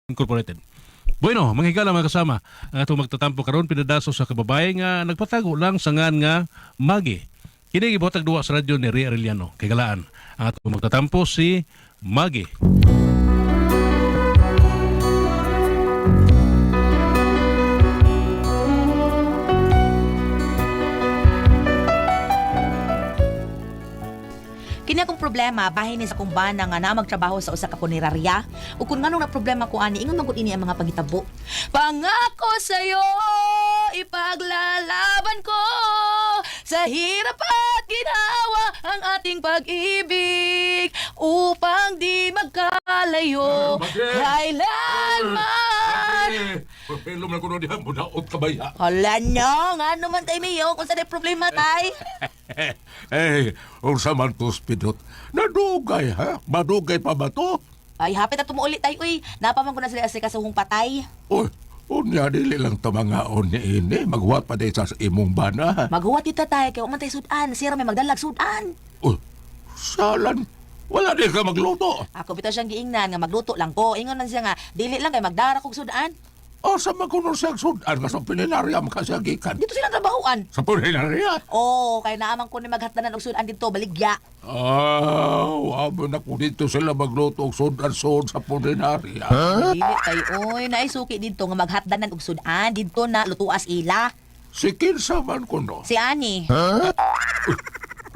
Incorporated. Bueno, mga higala, mga kasama, ang atong magtatampo karon pinadaso sa kababae nga nagpatago lang sa ngan nga Magi. Kini gibuhatag duwa sa radyo ni Ria Arellano. Kay galaan, ang atong magtatampo si Magi. Kini akong problema bahin ni sa akong bana nga na magtrabaho sa usa ka punerarya. Ug kun nganong na problema ko ani, ingon man gud ini ang mga pangitabo. Pangako sayo, ipaglalaban ko sa hirap at ginawa ang ating pag-ibig upang di magkalayo kailanman. Pelom na kuno diha, mudaot ka ba ya? Hala no, nga naman tayo mayo kung sa problema tay. Eh, unsa man to spidot? Nadugay ha? Madugay pa ba to? Ay, hapit na tumuuli tayo, uy. Napaman ko na sila sa kasuhong patay. Uy, unya dili lang tamangaon ni ini, maghuwat pa day sa imong bana. Maghuwat dito tayo, kaya man tayo sudan. Sira may magdalag sudan. Uy, salan. Wala di ka magluto. Ako bitaw siyang giingnan nga magluto lang ko. Ingon man siya nga, dili lang kay magdara kog sudan. Asa man kuno siya sudan ka sa punerarya makasiagikan. Dito silang trabahoan. Sa punerarya? Oh, kay naaman ko ni maghatlanan og sudan dito, baligya. Ah, amo na ko dito sila magluto og sudan sud sa punerarya. Dili tayo, oy, naay suki dito nga maghatlanan og sudan dito na lutuas ila. Si kinsa man kuno. Si ani,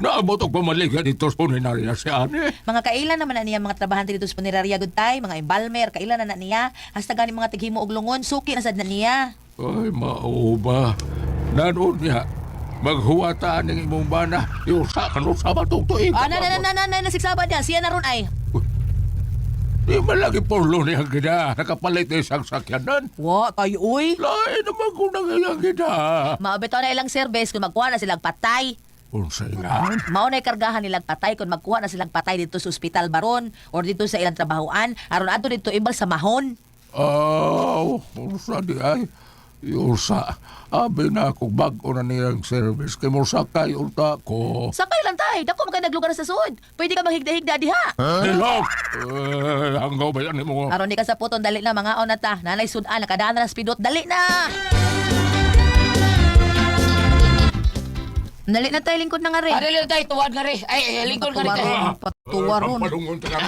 Naabot og pamaligya dito sa punerarya si ani. mga kailan naman na niya mga trabahante dito sa punerarya gud tay, mga embalmer, kailan na na niya. Hasta gani mga tighimo og lungon, suki na sad na niya. Ay, mauba. Nanon niya, maghuwataan ng imong bana. Iusa ka no sa batong tuig. Ah, na na na na na, nasigsaba niya, siya na ron ay. Di man lagi pulo niya gina. Nakapalit na isang sakyanan. Wa, tayo uy. Lain naman kung nangiyang gina. Maabito na ilang service kung magkuha na silang patay. Unsay nga? Mao na kargahan nilang patay kung magkuha na silang patay dito sa ospital baron or dito sa ilang trabahoan aron adto dito imbal sa mahon. Aw, unsa di ay. Iusa. Abi na ako bago na niyang service. Kay mo sakay unta ko. Sakay lang tay, dako man kay naglugar sa sud. Pwede ka maghigda-higda diha. Hello! Eh, hanggaw ba yan mo? Aron di ka sa puton, dali na mga na ta. Nanay sudan nakadaan na spidot, dali na. Dali na tay, lingkod na nga rin. Ano lang tayo, tuwad nga rin. Ay, eh, lingkod nga rin tayo. Patuwaron. Palungon ta ka.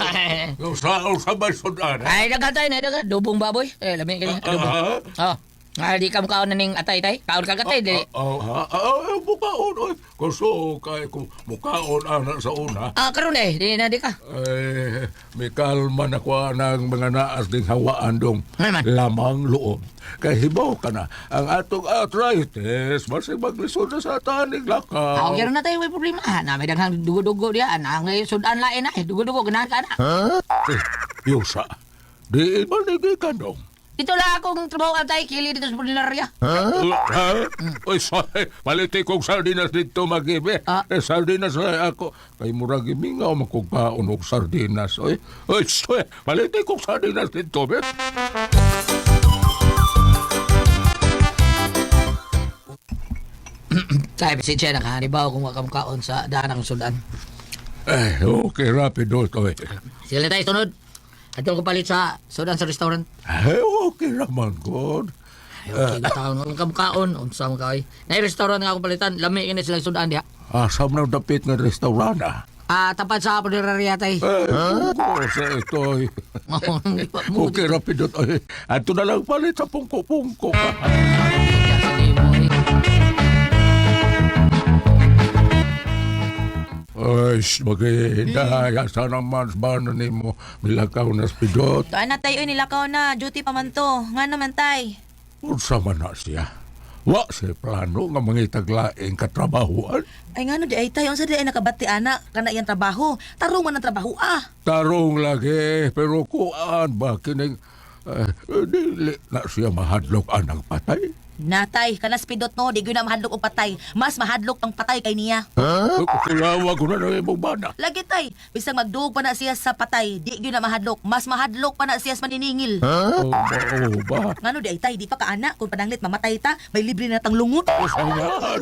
Usa, usa ba sudan? Ay, daghan tayo na, daghan. Dubong baboy. Eh, lami ka niya. Adobo. Ah, Oh. Ah, di ka mukaon na ning atay tay. Kaon ka katay, di. Oh, ha? Ah, mukaon oy. Kuso kay ko mukaon ana sa una. Ah, karon eh, di na di ka. Eh, may kalma na kuha ng mga naas ding hawaan dong Ay, man. lamang loob. Kay hibaw ka na, ang atong arthritis, masig maglisod na sa taning lakaw. Ah, okay na tayo, may problema. Ah, na may daghang dugo-dugo diya. Ah, ang sudan lain na, eh. Dugo-dugo ganahan ka na. Eh, yusa, di ba ka dong? Dito lang akong trabaho atay, kili dito sa pulinarya. Ha? Uy, sorry. Paliti kong sardinas dito, magibi. Ah. Eh, sardinas na ako. Kay murag imingaw makugkaon og sardinas. Uy, uy, sorry. Paliti kong sardinas dito, be. Tay, pasensya na ka. Hanibaw kung wakamukaon sa daan akong sudan. Eh, okay, rapido to eh. Sige na tayo, sunod. Ato ko palit sa sudan sa restaurant. Eh, okay raman, God. Ay, okay, gataon. Kung kamukaon, unsa mo kay. Na restaurant nga akong palitan, lami kini sila sudan diha. Asam na dapit nga restaurant, ah. Ah, tapat sa pulinarya tay. Eh, huh? sa ito. Eh. Okay, rapido to eh. Ato na lang palit sa pungko-pungko. Ay, maganda. Asa naman sa ni mo. Milakaw na spidot. Tuan na tayo, nilakaw na. Duty pa man to. Nga naman tay. Unsa man na siya. Wa siya plano nga mangitaglaing katrabahuan. Ay ngano di ay tay, unsa di ay nakabati ana kana iyang trabaho. Tarong man ang trabaho ah. Tarong lagi, pero kuan ba kining dili na siya mahadlok anang patay. Natay, kana spidot no, di gyud na mahadlok og patay. Mas mahadlok ang patay kay niya. Kulawa ko na ng imong bana. Lagi tay, bisag magduog pa na siya sa patay, di gyud na mahadlok. Mas mahadlok pa na siya sa maniningil. Oh, ba, oh, ba. Ngano di ay tay, di pa ka ana kung pananglit mamatay ta, may libre na tang lungot. Usangan.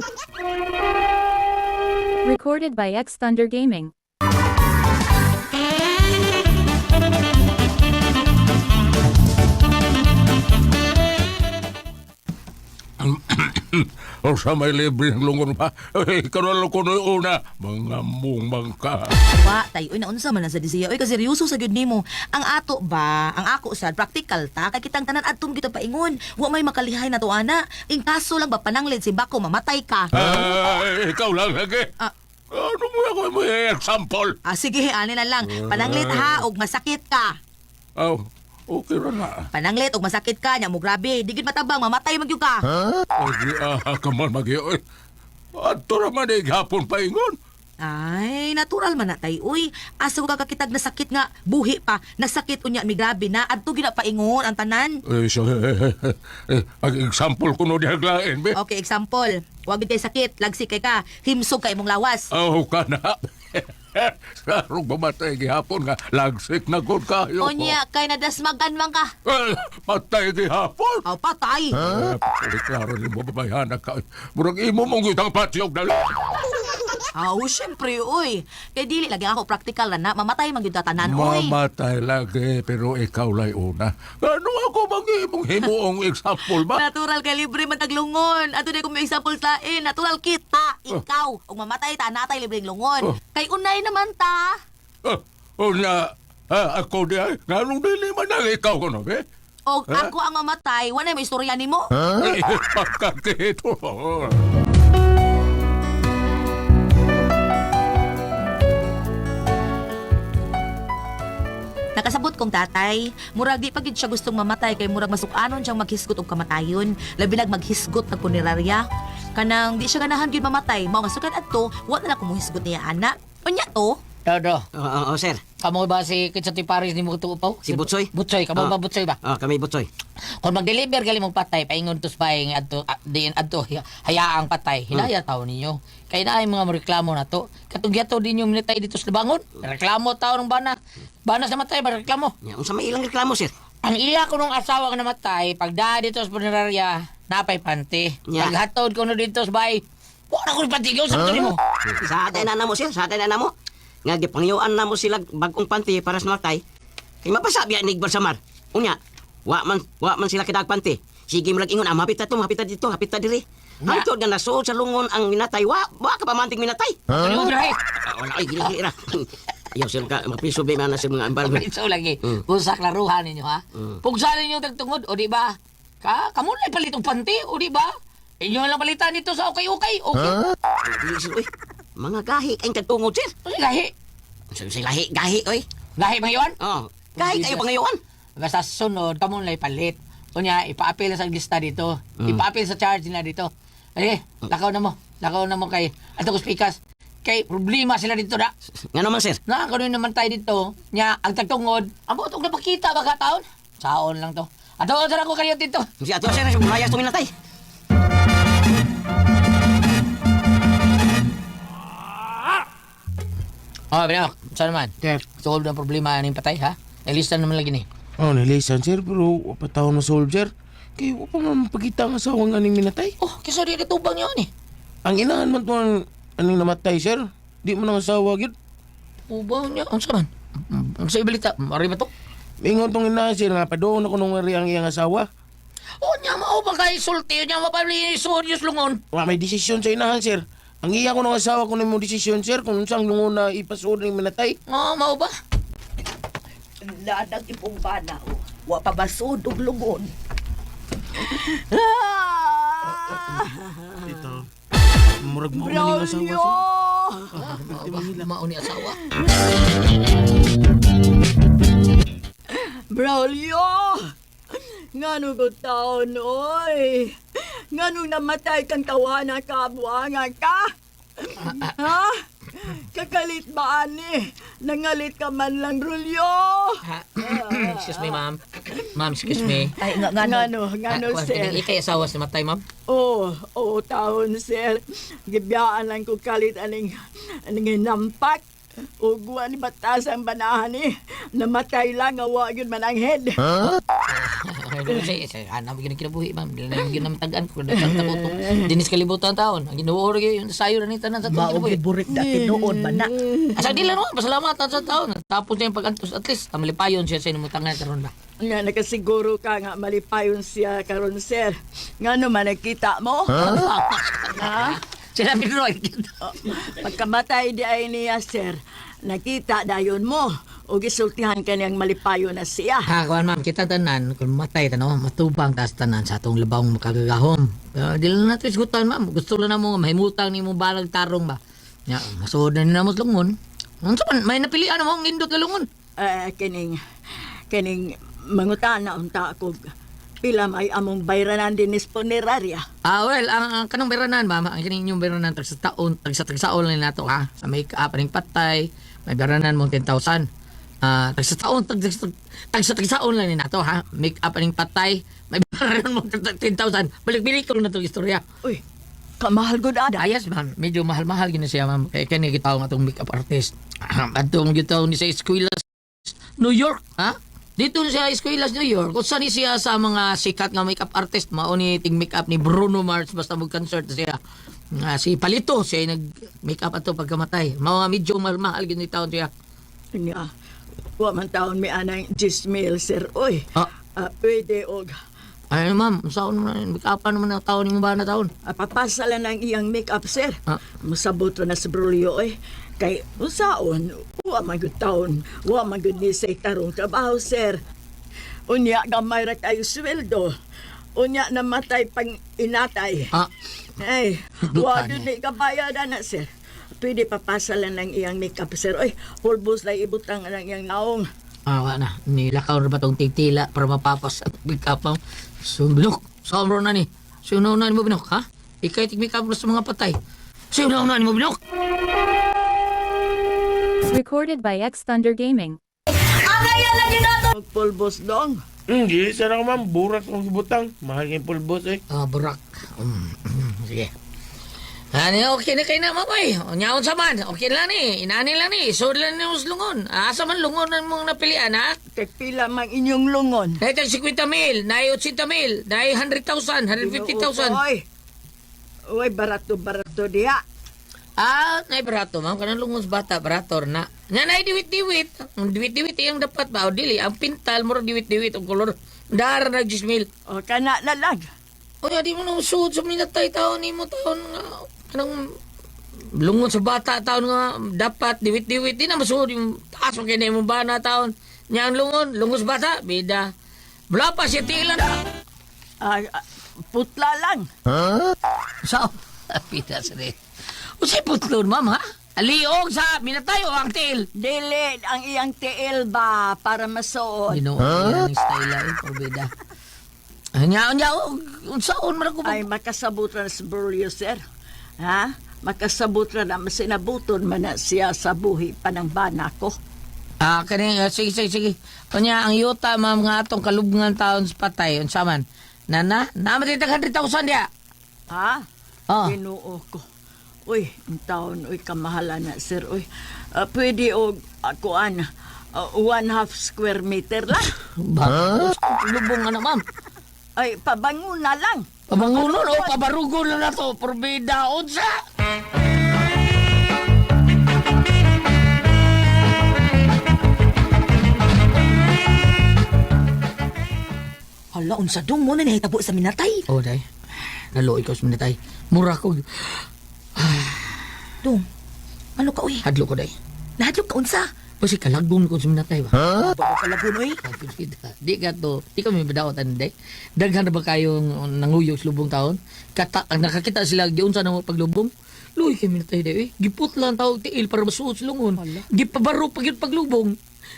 Recorded by X Thunder Gaming. O sa may libre ng lungon pa. Ay, ikaw na lang ko una. Mga mungmang ka. Wa tay, uy, naunsa man lang sa disiya. Uy, kasi seryoso sa gyud nimo. Ang ato ba, ang ako sad practical ta kay kitang tanan adtom kita paingon. Wa may makalihay na to ana. In kaso lang ba pananglid si bako mamatay ka. Ay, ikaw lang lagi. Ah. Ano mo ako mo example? Ah, sige, ani na lang. Pananglit ha og masakit ka. Oh, okay ra na. Pananglit og masakit ka nya mo grabe. Di gyud matabang mamatay man gyud ka. Ay, ah, ka man magi. Oy. Adto ra man eh, gihapon paingon. Ay, natural man na tay. Uy, asa ko kakakitag na sakit nga buhi pa. Nasakit unya mi grabe na adto gyud na paingon ang tanan. Eh, so, eh, ang example ko no diha be. Okay, example. Wa gid kay sakit, lagsik kay ka, himsog ka imong lawas. Oh, ka na. Sarong mamatay gihapon nga lagsik na gud kayo. Unya kay nadasmagan man ka. Eh, patay gihapon. Aw, patay. Eh, klaro ni mo babayhana ka. Murag imo mong gitang patyog dali. Aw, syempre, uy. Kay dili lagi ako practical na na, mamatay man gyud ta tanan, uy. Mamatay lagi, pero ikaw lay una. Ano ako bang imong himuong example ba? Natural kay libre man taglungon. Ato na kung may example tain, natural kita, ikaw. Ug mamatay ta, natay libreng lungon. Oh. Kay unay naman ta. Ah, una, ah, ako di ay, nganong dili man ang ikaw ko no, be? Og ako ang mamatay, wala may istorya nimo. Ay, pagkakito. Nakasabot kong tatay, murag di pa gid siya gustong mamatay kay murag masukanon siyang maghisgot og kamatayon, labi nag maghisgot ng punerarya. Kanang di siya ganahan gyud mamatay, mao nga sukat adto, wa na lang kumuhisgot niya ana. Unya to, Todo. Oo, oo, sir. Kamo ba si Kitsa Ti Paris ni mo tuupaw? Si Butsoy? Butsoy, kamo Ah. ba Butsoy ba? Oh, kami Butsoy. Kung mag-deliver gali mong patay, paingon tos paing adto ah, diin adto hayaang patay. Hinaya taw ninyo. Kay naay mga reklamo na to. Katong giato din yung minitay dito sa bangon. Reklamo tao ng bana. Bana sa matay, ba reklamo. Ya, unsa may ilang reklamo, sir? Ang iya ko nung asawa nga namatay, pagda dito sa punerarya, napay panty. Nya. Paghatod ko no dito sa bahay, wala ko panty gaw sa huh? mo. Sa atay na namo, sir. Sa atay na namo. Nga gipangyuan namo sila bagong panty para sa matay. Kay mapasa biya ni Igbal Samar. Unya, wa man sila kidag panty. Sige mo ingon, ah, hapit ta to, hapit ta dito, hapit ta diri. Hangtod nga nasuod sa lungon ang minatay, wa ka pamanting minatay. Ano grahe? Ah, wala ay gili ra. Ayaw sir ka mapiso ba man na sa mga embargo. So lagi, Mm. kung sa klaruhan ninyo ha. Pugsa ninyo tagtungod, o di ba? Ka, kamo na palit og panty, o di ba? Inyo lang palitan dito sa okay-okay, okay. Dili sir, uy. Mga gahi kayong tagtungod, sir. Uy, gahi. Unsa say lahi, gahi oy. Gahi mga iwan. Oh, gahi kayo pangayuan. Basta sunod, kamo na palit. Unya, ipa-appeal sa lista dito. Ipa-appeal sa charge nila dito. Eh, lakaw na mo. Lakaw na mo kay ato ko speakers. Kay problema sila dito na. Nga naman, sir. Na kano naman tayo dito. Nya, ang tagtungod, ang buot og napakita ba ka taon? Saon lang to. Ato sa ko kayo dito. Si ato sir, mayas tong minatay. Oh, Binok, saan naman? Sir. Solve ang problema ning patay, ha? Nilista naman lagi ni. Oh, nilisan sir, pero wa pa taon na solve sir. Kay wa pa man mapakita ang asawa nga aning minatay. Oh, kaysa di katubang yun eh. Ang inahan man to ang aning namatay sir. Di mo nang asawa gyud. Ubang niya, unsa man? Unsa ibalita? Mari ba to? Ingon tong inahan sir nga padoon ako nung ari ang iyang asawa. Oh, nya mao pa kay sulti, nya mapabli serious lungon. Wa may desisyon sa inahan sir. Ang iya ko ng asawa kung mo desisyon sir kung unsang lungon na ipasuod ning minatay. Oh, mao ba? Lanag imong bana, oh. Wa pa basod og lungon. Ah! Ito. Murag mo na ning asawa sir. Mao ba? Mao ni asawa. Braulio! Ngano ko taon, oy? Ngano namatay kang tawana ka, buangan ka? Ha? Kakalit ba, ani? Nangalit ka man lang, Braulio! Ha? Excuse me, ma'am. Ma'am, excuse me. Ay, nga, nga, Ngano, ngano, Ah, sir? kuwan, Ikay asawa sa matay, ma'am. Oo, oo, taon, sir. Gibiyaan lang ko kalit aning hinampak. Ug wa ni batas ang banahan ni. Namatay lang, awa yun man ang head. Okay, Kasi ano gyud kinabuhi, ma'am. Dili na gyud namatagan ko daghan ta ko dinis kalibutan taon. Ang Ginoo ra gyud sayo ra ni tanan sa atong Mao kinabuhi. gyud burik na tinuod ba na. Asa dili no, pasalamatan sa taon. Tapos niya yung pag-antos at least malipayon siya sa inutangan karon ba. Nga nakasiguro ka nga malipayon siya karon, sir. Nga naman nakita mo? Ha? Sila Pedro ay Oh, pagkamatay di ay niya, sir, nakita dayon mo o gisultihan ka niyang malipayon na siya. Ha, kuan ma'am, kita tanan kung matay tano, matubang tas tanan sa atong labawng makagagahom. Pero dili na nato isgutan, ma'am. Gusto lang namo nga mahimutang nimo balag tarong ba. Nya, masuod na ni namo sa lungon. Unsa man may napilian mo ang nindot nga lungon. Eh, kining, kining mangutana unta ako pila may among bayranan dinis puneraria. Ah, well, ang kanang beranan, ma'am, ang kining inyong beranan tag sa taon, tag sa tagsaon lang nato ha. Sa make up aning patay, may beranan mong 10,000. Ah, tag sa taon, tag sa tagsaon lang ni nato ha. Make up aning patay, may beranan mong 10,000. Balik-balik ko na itong istorya. Uy, kamahal gud ada. Ah, yes, ma'am. Medyo mahal-mahal gina siya, ma'am. Kaya kani gitaw nga atong makeup artist. Atong gitaw ni sa eskwela New York, ha? Dito siya eskwela sa New York. Kung saan ni siya sa mga sikat nga makeup artist, mao ni ting makeup ni Bruno Mars basta mag-concert siya. Nga si Palito siya nag makeup ato pagkamatay. Mao nga medyo mahal-mahal gini taon siya. Nga, wa man taon mi anang 10 mil, sir. Uy, Ah. ah, pwede og Ay ma'am, saan naman make-upan naman ang taon nimo ba na taon? Papasa lang ang iyang make-up, sir. Ah. Musabot ra na sa brulyo, eh. Kay, unsaon, wa man gud taon, wa man gud ni say tarong trabaho, sir. Unya, gamay ra kayo sweldo. Unya, namatay pang inatay. Ah, Ay, wa Dutan gud eh. ni kabayad na, sir. Pwede papasa lang ang iyang make-up, sir. Oy, pulbos lang ibutang ang iyang naong. Ah, wa na. Nilakaw na ba tong tigtila para mapapas at make up ang sumbinok. Sombro na ni. Sunaw na ni mo binok, ha? Ikay tig make up na sa mga patay. Sunaw na ni mo binok. Recorded by X Thunder Gaming. Pulbos dong. Dili sa na ko, ma'am. Burak ang gibutang. Mahal kayong pulbos eh. Ah, burak. Sige. Ano, okay na kayo na, mamay. Unyaon sa man. Okay lang ni. Inani lang ni. Isod lang ni lungon. Asa man lungon ang mong napilian, ha? Kay pila mang inyong lungon. Naay tag 50 mil, naay 80 mil, naay 100,000, 150,000. Oy. Oy, barato-barato diha. Ah, nay barato ma'am, kanang lungon sa bata barato na. Nga nay diwit-diwit. Ang diwit-diwit iyang dapat ba o dili ang pintal murag diwit-diwit ang kolor. Dar na 10,000. O, kana na lang. Oy, di mo na usod sa minatay taon nimo taon nga kanang lungon sa bata taon nga dapat diwit-diwit di na masuod yung taas mo kini mo bana taon. Nya ang lungon, lungon sa bata bida. Wala pa siya tilan. Ah, ah, putla lang. Sa bida sa ni. Usay putlon ma'am ha? Aliog sa minatay o ang tiil? Dili ang iyang tiil ba para masuot. Ginoo, huh? Ang style ay porbida. Anya, anya, unsaon man ako Ay makasabot ra sa buryo, sir. Ha? Makasabot ra na sinabuton man na siya sa buhi pa ng bana ko. Ah, kani ah, sige sige sige. Unya ang yuta ma'am nga atong kalubngan taon sa patay unsa man. Nana, naa man tag 100,000 diya. Ha? Ah. Ginoo ko. Uy, ang taon, uy, kamahala na, sir. Uy, ah, pwede og kuan, 1.5 square meter lang. Ba? Lubong ana ma'am. Ay, pabango na lang. Pabangunon o pabarugon na nato porbida unsa? Hala, unsa dong mo na nahitabo sa minatay. Oh, day. Naluoy ko sa minatay. Mura ko. Dong, ano ka uy? Hadlo ko day. Nahadlok ka unsa? Basi kalagon ko sa minatay ba? Bago ka lagun uy. Di ka to. Di kami madaotan day. Daghan na ba kayong nanguyog sa lubong taon? Kata, ang nakakita sila giunsa na mo paglubong. Luy kay minatay day. Eh. Giput lang tawag tiil para masuot sa lungon. Gipabaro pag yun paglubong.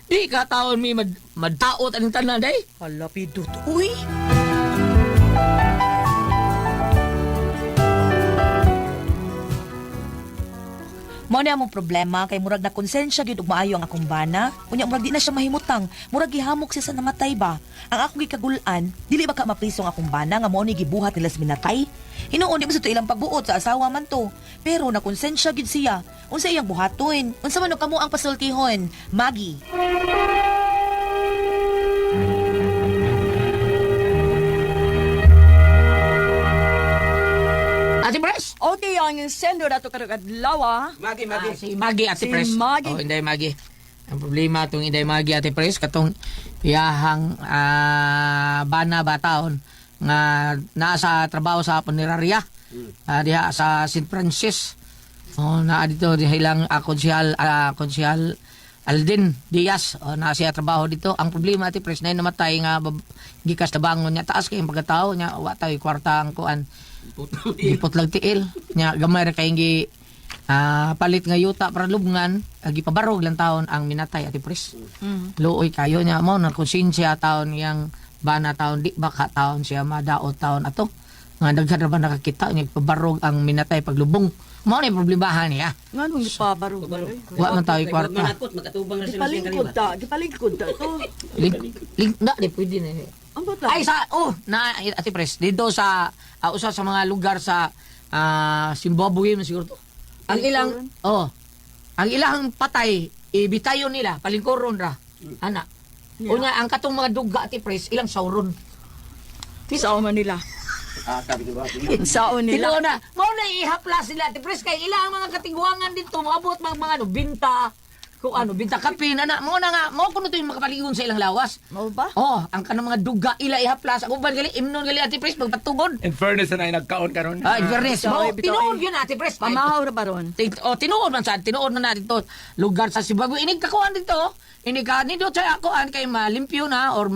Di ka taon mi mad, madtaot ang tanan day. Hala, pidot uy. Mao na among problema kay murag na konsensya gyud og maayo ang akong bana. Unya murag di na siya mahimutang. Murag gihamok siya sa namatay ba. Ang akong gikagul-an, dili ba ka mapriso ang akong bana nga mao ni gibuhat nila sa minatay? Hinuon di ba sa to ilang pagbuot sa asawa man to. Pero na konsensya gyud siya. Unsa iyang buhaton? Unsa man og kamo ang pasultihon? Maggie. ang sender ato karong adlaw? Magi, Ah, si Maggie, Ate Si Pres. Maggie. Oh, Inday Maggie. Ang problema itong Inday Maggie, Ate Pres, katong iyahang bana bataon nga nasa trabaho sa punerarya diha sa St. Francis. Oh, naa dito diha ilang konsehal Alden Diaz, oh, naa siya trabaho dito. Ang problema, Ate Pres, na namatay nga gikas tabangon niya, taas kay ang pagkatao niya, wa tayo kwarta ang kuan. Giputlag tiil nya, gamay ra kay gi palit nga yuta para lubngan, gipabarog lang taon ang minatay, Ate Pres. Luoy kayo niya mo na konsensya taon yang bana taon, di baka taon siya madaot taon ato nga daghan ra ba nakakita niya gipabarog ang minatay paglubong. Mao na yung problemahan niya. Nganong gipabarog man oy? Wa man tayo kwarta. Manakot, makatubang na sila siyang Gipalingkod kaliwa. ta, gipalingkod ta to. Link, link na di pwede na ni. Ang bata. Ay sa, oh, na Ate Pres, dito sa usa sa mga lugar sa Zimbabwe man siguro to. Ang ilang, oh, ang ilang patay ibitayon nila, palingkuron ra. Ana. Unya ang katong mga duga, Ate Pres, ilang sauron. Sao man nila. Sao nila. Tinuod na, mao na ihaplas nila, Ate Pres, kay ilang mga katiguangan dito moabot mga ano binta kung ano binta kapin ana, mao na nga mao kuno to yung makapaligon sa ilang lawas. Mao ba? Oh, ang kanang mga duga ila ihaplas. Ako ba gali imnon gali, Ate Pres, magpatugod. In fairness na nagkaon karon. Ah, in fairness, Bitaw, mo, bitaw, tinuod eh. yun, Ate Pres. Pamahaw ra ba ron? Oh, tinuod man sa tinuod man na dito lugar sa Zimbabwe. Inig kakuan dito. Inig ka nindot sa akuan kay malimpyo na or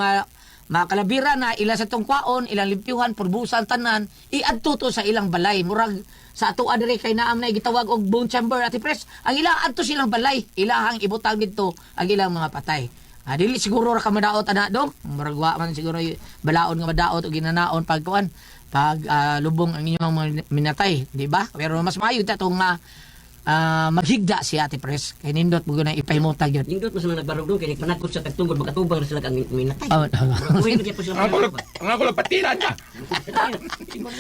makalabira na ila sa tong kwaon, ilang limpyuhan, purbusan tanan, iadto to sa ilang balay. Murag sa ato diri kay naam na gitawag og bone chamber, Ate Pres. Ang ila adto silang balay, ilahang ibutang didto ang ilang mga patay. Dili siguro ra ka madaot ana dong. Murag wa man siguro balaod nga madaot og ginanaon pag kuan pag lubong ang inyong mga minatay, di ba? Pero mas maayo ta tong maghigda si Ate Pres kay nindot mo na ipahimutag yun. Nindot mo sila nagbarog doon, kaya panagkot sa tagtungod, makatubang na sila ang minatay. Oh, Uwi ko siya po sila. Ang ako lang patilan ka.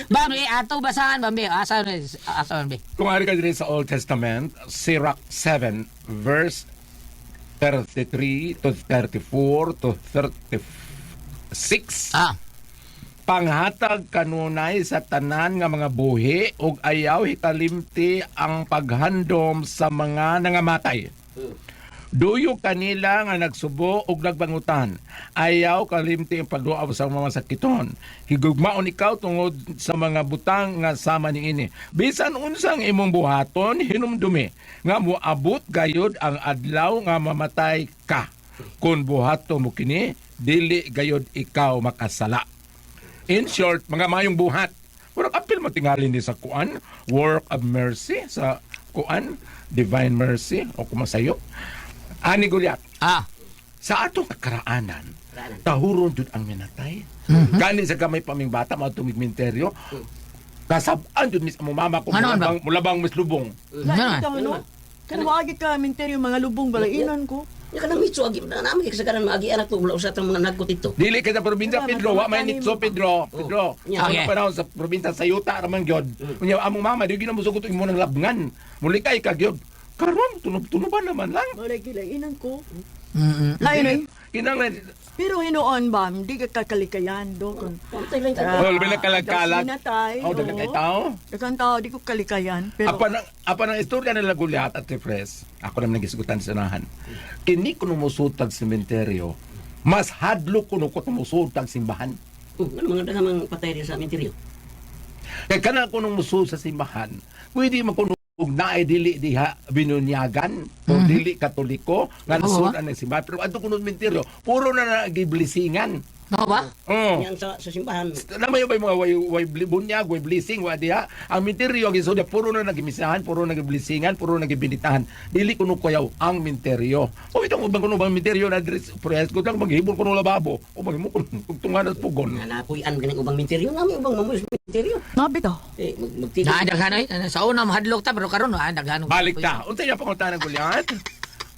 Bambi, ato basahan, Bambi. Asa asa Bambi. Kung ari ka diri sa Old Testament, Sirach 7 verse 33 to 34 to 36. Panghatag kanunay sa tanan nga mga buhi ug ayaw hikalimti ang paghandom sa mga nangamatay. Duyo kanila nga nagsubo og nagbangutan. Ayaw kalimti ang pagduaw sa mga sakiton. Higugmaon ikaw tungod sa mga butang nga sama niini. Bisan unsang imong buhaton, hinumdumi nga moabot gayud ang adlaw nga mamatay ka. Kung buhaton mo kini, dili gayud ikaw makasala. In short, mga mayong buhat. Murag apil mo tingali ni sa kuan, work of mercy sa kuan, divine mercy o kumasayo. Ani Goliath. Sa atong kakaraanan, tahuron jud ang minatay. Gani sa gamay paming bata mao minteryo. Kasab-an jud mis mo mama ko Ano ba? mulabang, mulabang mis lubong. Lain ka no? Kanang ka minteryo mga lubong balainan ko. Ya kanang mitso agi na namin kasagaran maagi anak to mula usa tang mga nagkot ito. Dili kay sa probinsya Wala, Pedro, wa may matulog nitso mo. Pedro. Pedro. Yeah. Ang Okay. panahon sa probinsya sa yuta ra man gyud. Unya among mama di gyud mo sugot imo nang labngan. Mulikay ka gyud. Karon tunob-tunoban naman lang. Malay gilainan ko. Mm. Lain oy. Kinanglan Pero hinuon ba, hindi ka kakalikayan do. Kung Patay lang ta. Oh, labi na kalag-kalag. Sinatay. Oh, daghan kay tao. Daghan tao, di ko kalikayan. Pero, Apa ng istorya nila Goliath at Pres, ako naman nagisgutan sa unahan. Kini kuno mosutag sementeryo, mas hadlo kuno ko musutag simbahan. Oh, ano mga daghang mga patay rin sa menteryo. Kay kana kuno musud sa simbahan, pwede man kuno og naay dili diha binunyagan o dili Katoliko nga Oo, nasud ah. ang simbahan, pero adto kuno sementeryo puro na nagiblisingan. Mao ba? Oh. Yan sa simbahan. Namayo ba yung mga way bunyag, way blessing, wa diha? Ang minteryo, ang isuda, puro na nagimisahan, puro na nagiblesingan, puro na nagibinitahan. Dili kuno kuyaw ang minteryo. O itong ubang kuno bang minteryo na dress, presko lang, maghibol kuno lababo. O maghimo kuno, tugtungan at pugon. Nga napuy-an ganing ubang menteryo, nami ubang mamoy sa menteryo. Mabito. Eh magtigil. Na daghan ay sa una mahadlok ta pero karon daghan. Balik ta. Unsa yung pangutana, Goliath?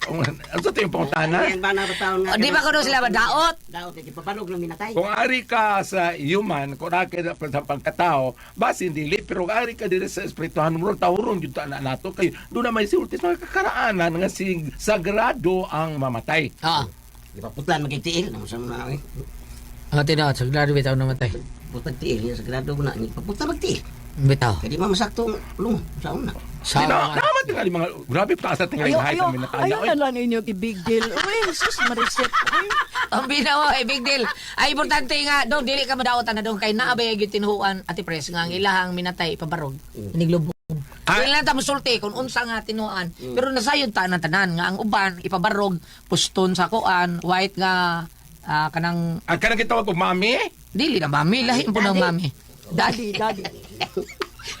Unsa yung pangutana? Yan ba na taon nga. O, di ba kuno sila madaot? Daot kay papanog lang minatay. Kung ari ka sa human, kung ari ka sa pagkatao, basin dili, pero kung ari ka dili sa espirituhan, murag tahuron jud ta na nato kay doon na may sulti sa kakaraanan nga sing sagrado ang mamatay. Ah. Di ba putlan magigtiil nang sa mga. Ang tinaw, sagrado bitaw namatay. Putag tiil niya sagrado ko na ni paputa magtiil. Bitaw. Kay di man masakto ang lungo sa una. Sa Sino? Naman tingali mga grabe taas na tingali Ayaw, height ayaw, ng minataya. ayaw Oy. na lang ninyo big deal. Uy, sus, mariset. Uy. Ang binawa eh, big deal. Ay, importante nga, dong, dili ka madaotan na dong, kay naabay gyud tinuhuan, Ate Pres, nga ang ilahang minatay, ipabarog, iniglubong. Ah. Dili lang ta musulti kung unsa nga tinuan. Pero nasayod ta ng tanan nga ang uban ipabarog puston sa kuan, white nga kanang Ang kanang gitawag og mami? dili na mami, lahi po ng mami. Daddy, Dali, daddy.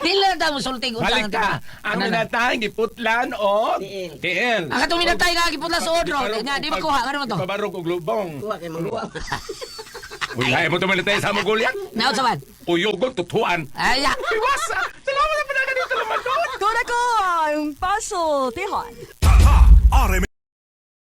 dili lang ta musulti kung unsa Balik nga ka. tinuan. Ang Ano na? minatay giputlan og Tiil. tiil. Ang katong minatay nga giputlan sa odro, nga di makuha ngano man to. Ipabarog og lubong. Kuha kay mangluwa. Uy, lahi mo to minatay sa Mongolia. Naot sa man. Uyugon tutuan. Ay, ya. Iwasa. Salamat na pala dito naman doon. Kura ko, ang paso, tihon.